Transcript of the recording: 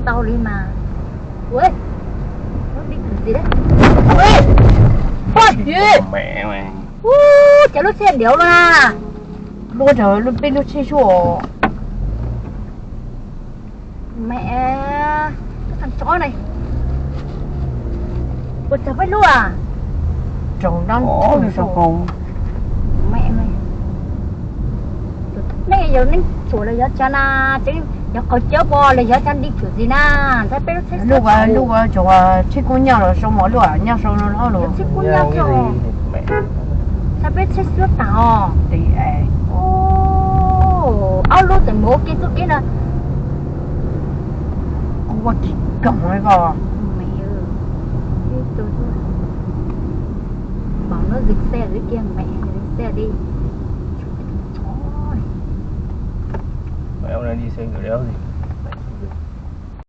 tau li mas. Ua, lub dib kwv txiv, ua, ua, cas lub tsheb liav los na. Lub, peb lub tsheb suab. Me, tsob ne, ua tsaug peb lub a. Tsaug dab, me, nej yog neeg tshuam los yog tsav na, tseem yog qhov cawb pom los yog tsav dib kwv txiv na. Ntxhais peb lub tsheb, lub ua tsaug tsheb kub nyaj los sau mos lub nyaj sau no los tsheb kub nyaj tso. Ntxhais peb tsheb suab tas os. Ob lub tseem mus ua ke txuj kev na. Kuv ua kis koom ko. Npaum no zis xej kiag me, zis xej li.